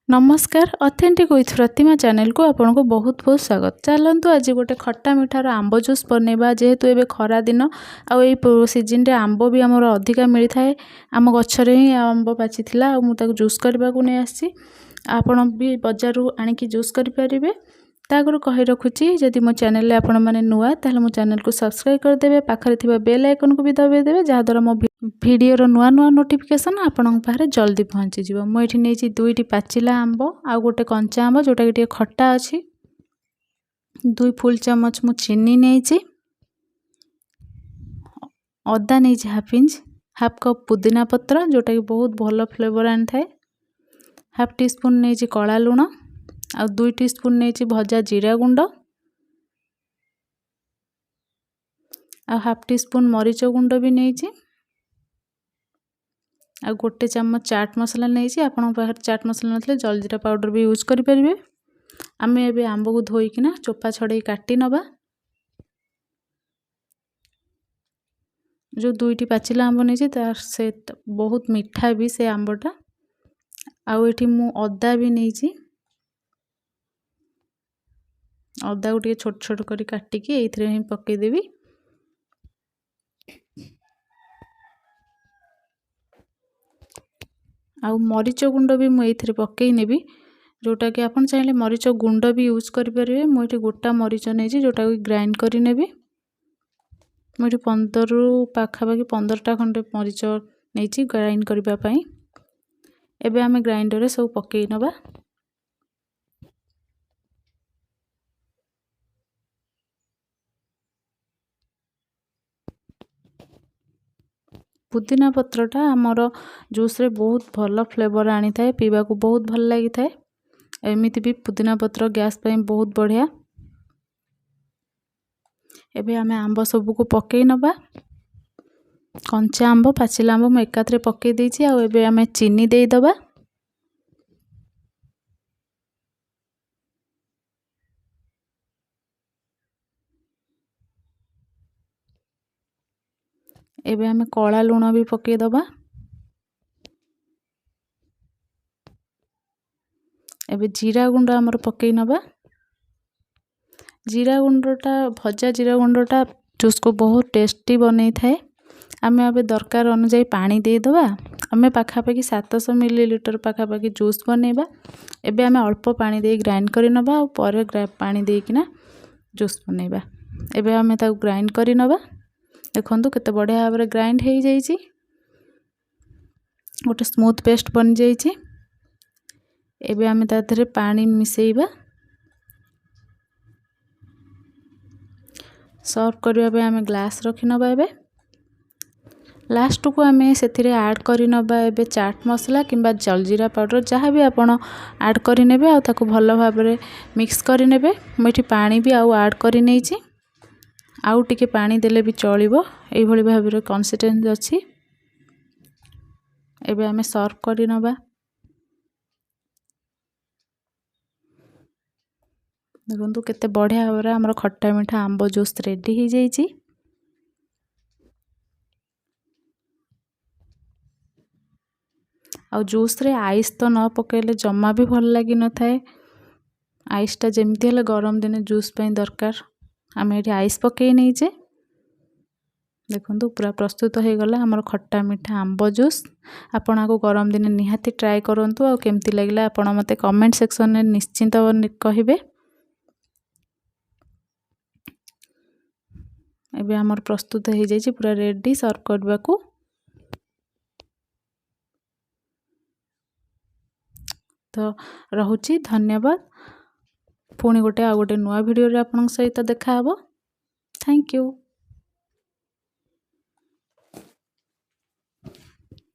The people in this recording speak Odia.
ନମସ୍କାର, ଅଥେଣ୍ଟିକ୍ ୱିଥ୍ ପ୍ରତିମା ଚ୍ୟାନେଲକୁ ଆପଣଙ୍କୁ ବହୁତ ବହୁତ ସ୍ୱାଗତ। ଚାଲନ୍ତୁ, ଆଜି ଗୋଟେ ଖଟା ମିଠାର ଆମ୍ବ ଜୁସ୍ ବନେଇବା। ଯେହେତୁ ଏବେ ଖରା ଦିନ ଆଉ ଏଇ ସିଜିନରେ ଆମ୍ବ ବି ଆମର ଅଧିକା ମିଳିଥାଏ। ଆମ ଗଛରେ ହିଁ ଆମ୍ବ ପାଚିଥିଲା ଆଉ ମୁଁ ତାକୁ ଜୁସ୍ କରିବାକୁ ନେଇ ଆସିଛି। ଆପଣ ବି ବଜାରରୁ ଆଣିକି ଜୁସ୍ କରିପାରିବେ। ତା ଆଗରୁ କହି ରଖୁଛି, ଯଦି ମୋ ଚ୍ୟାନେଲରେ ଆପଣମାନେ ନୂଆ, ତାହେଲେ ମୋ ଚ୍ୟାନେଲକୁ ସବସ୍କ୍ରାଇବ୍ କରିଦେବେ, ପାଖରେ ଥିବା ବେଲ୍ ଆଇକନ୍କୁ ବି ଦବାଇ ଦେବେ, ଯାହାଦ୍ୱାରା ମୋ ଭିଡ଼ିଓର ନୂଆ ନୂଆ ନୋଟିଫିକେସନ୍ ଆପଣଙ୍କ ପାଖରେ ଜଲ୍ଦି ପହଞ୍ଚିଯିବ। ମୁଁ ଏଠି ନେଇଛି ଦୁଇଟି ପାଚିଲା ଆମ୍ବ ଆଉ ଗୋଟେ କଞ୍ଚା ଆମ୍ବ, ଯେଉଁଟାକି ଟିକେ ଖଟା ଅଛି। 2 ଫୁଲ୍ ଚାମଚ ମୁଁ ଚିନି ନେଇଛି, ଅଦା ନେଇଛି ହାଫ୍ ଇଞ୍ଚ, ହାଫ୍ କପ୍ ପୁଦିନା ପତ୍ର, ଯେଉଁଟାକି ବହୁତ ଭଲ ଫ୍ଲେଭର୍ ଆଣିଥାଏ, ହାଫ୍ ଟି ସ୍ପୁନ୍ ନେଇଛି କଳା ଲୁଣ ଆଉ 2 ଟି ସ୍ପୁନ୍ ନେଇଛି ଭଜା ଜିରା ଗୁଣ୍ଡ ଆଉ ହାଫ୍ ଟି ସ୍ପୁନ୍ ମରିଚ ଗୁଣ୍ଡ ବି ନେଇଛି ଆଉ 1 ଚାମଚ ଚାଟ୍ ମସଲା ନେଇଛି। ଆପଣଙ୍କ ପାଖରେ ଚାଟ୍ ମସଲା ନଥିଲେ ଜଲଜିରା ପାଉଡ଼ର ବି ୟୁଜ୍ କରିପାରିବେ। ଆମେ ଏବେ ଆମ୍ବକୁ ଧୋଇକିନା ଚୋପା ଛଡ଼େଇ କାଟି ନେବା। ଯେଉଁ ଦୁଇଟି ପାଚିଲା ଆମ୍ବ ନେଇଛି, ତାର ସେ ବହୁତ ମିଠା ବି ସେ ଆମ୍ବଟା। ଆଉ ଏଠି ମୁଁ ଅଦା ବି ନେଇଛି। ଅଦାକୁ ଟିକେ ଛୋଟ ଛୋଟ କରି କାଟିକି ଏଇଥିରେ ହିଁ ପକାଇଦେବି। ଆଉ ମରିଚ ଗୁଣ୍ଡ ବି ମୁଁ ଏଇଥିରେ ପକାଇ ନେବି, ଯେଉଁଟାକି ଆପଣ ଚାହିଁଲେ ମରିଚ ଗୁଣ୍ଡ ବି ୟୁଜ୍ କରିପାରିବେ। ମୁଁ ଏଠି ଗୋଟା ମରିଚ ନେଇଛି, ଯେଉଁଟାକି ଗ୍ରାଇଣ୍ଡ କରିନେବି। ମୁଁ ଏଠି 15ରୁ ପାଖାପାଖି 15ଟା ଖଣ୍ଡେ ମରିଚ ନେଇଛି ଗ୍ରାଇଣ୍ଡ କରିବା ପାଇଁ। ଏବେ ଆମେ ଗ୍ରାଇଣ୍ଡରରେ ସବୁ ପକାଇ ନେବା। ପୁଦିନା ପତ୍ରଟା ଆମର ଜୁସ୍ରେ ବହୁତ ଭଲ ଫ୍ଲେଭର୍ ଆଣିଥାଏ, ପିଇବାକୁ ବହୁତ ଭଲ ଲାଗିଥାଏ। ଏମିତି ବି ପୁଦିନା ପତ୍ର ଗ୍ୟାସ୍ ପାଇଁ ବହୁତ ବଢ଼ିଆ। ଏବେ ଆମେ ଆମ୍ବ ସବୁକୁ ପକାଇ ନେବା। କଞ୍ଚା ଆମ୍ବ, ପାଚିଲା ଆମ୍ବ ମୁଁ ଏକାଥରେ ପକାଇ ଦେଇଛି। ଆଉ ଏବେ ଆମେ ଚିନି ଦେଇଦେବା। ଏବେ ଆମେ କଳା ଲୁଣ ବି ପକାଇଦେବା। ଏବେ ଜିରା ଗୁଣ୍ଡ ଆମର ପକାଇ ନେବା। ଜିରା ଗୁଣ୍ଡଟା, ଭଜା ଜିରା ଗୁଣ୍ଡଟା ଜୁସ୍କୁ ବହୁତ ଟେଷ୍ଟି ବନେଇଥାଏ। ଆମେ ଏବେ ଦରକାର ଅନୁଯାୟୀ ପାଣି ଦେଇଦେବା। ଆମେ ପାଖାପାଖି 700 ମିଲିଲିଟର ପାଖାପାଖି ଜୁସ୍ ବନେଇବା। ଏବେ ଆମେ ଅଳ୍ପ ପାଣି ଦେଇ ଗ୍ରାଇଣ୍ଡ କରି ନେବା ଆଉ ପରେ ପାଣି ଦେଇକିନା ଜୁସ୍ ବନେଇବା। ଏବେ ଆମେ ତାକୁ ଗ୍ରାଇଣ୍ଡ କରି ନେବା। ଦେଖନ୍ତୁ, କେତେ ବଢ଼ିଆ ଭାବରେ ଗ୍ରାଇଣ୍ଡ ହେଇଯାଇଛି, ଗୋଟେ ସ୍ମୁଥ୍ ପେଷ୍ଟ ବନିଯାଇଛି। ଏବେ ଆମେ ତା ଦେହରେ ପାଣି ମିଶାଇବା। ସର୍ଭ କରିବା ପାଇଁ ଆମେ ଗ୍ଲାସ୍ ରଖିନେବା। ଏବେ ଲାଷ୍ଟକୁ ଆମେ ସେଥିରେ ଆଡ଼୍ କରିନେବା ଏବେ ଚାଟ୍ ମସଲା କିମ୍ବା ଜଲଜିରା ପାଉଡ଼ର, ଯାହା ବି ଆପଣ ଆଡ଼୍ କରିନେବେ ଆଉ ତାକୁ ଭଲ ଭାବରେ ମିକ୍ସ କରିନେବେ। ମୁଁ ଏଠି ପାଣି ବି ଆଉ ଆଡ଼୍ କରିନେଇଛି, ଆଉ ଟିକେ ପାଣି ଦେଲେ ବି ଚଳିବ। ଏଇଭଳି ଭାବରେ କନସିଷ୍ଟେନ୍ସି ଅଛି। ଏବେ ଆମେ ସର୍ଭ କରିନେବା। ଦେଖନ୍ତୁ, କେତେ ବଢ଼ିଆ ଭାବରେ ଆମର ଖଟା ମିଠା ଆମ୍ବ ଜୁସ୍ ରେଡ଼ି ହେଇଯାଇଛି। ଆଉ ଜୁସ୍ରେ ଆଇସ୍ ତ ନ ପକାଇଲେ ଜମା ବି ଭଲ ଲାଗିନଥାଏ। ଆଇସ୍ଟା ଯେମିତି ହେଲେ ଗରମ ଦିନେ ଜୁସ୍ ପାଇଁ ଦରକାର। ଆମେ ଏଠି ଆଇସ୍ ପକାଇ ନେଇଛେ। ଦେଖନ୍ତୁ, ପୁରା ପ୍ରସ୍ତୁତ ହେଇଗଲା ଆମର ଖଟା ମିଠା ଆମ୍ବ ଜୁସ୍। ଆପଣ ଆକୁ ଗରମ ଦିନେ ନିହାତି ଟ୍ରାଏ କରନ୍ତୁ ଆଉ କେମିତି ଲାଗିଲା ଆପଣ ମୋତେ କମେଣ୍ଟ ସେକ୍ସନରେ ନିଶ୍ଚିନ୍ତ କହିବେ। ଏବେ ଆମର ପ୍ରସ୍ତୁତ ହେଇଯାଇଛି, ପୁରା ରେଡ଼ି ସର୍ଭ କରିବାକୁ। ତ ରହୁଛି, ଧନ୍ୟବାଦ। ପୁଣି ଗୋଟେ ଆଉ ଗୋଟେ ନୂଆ ଭିଡ଼ିଓରେ ଆପଣଙ୍କ ସହିତ ଦେଖାହେବ। Thank you.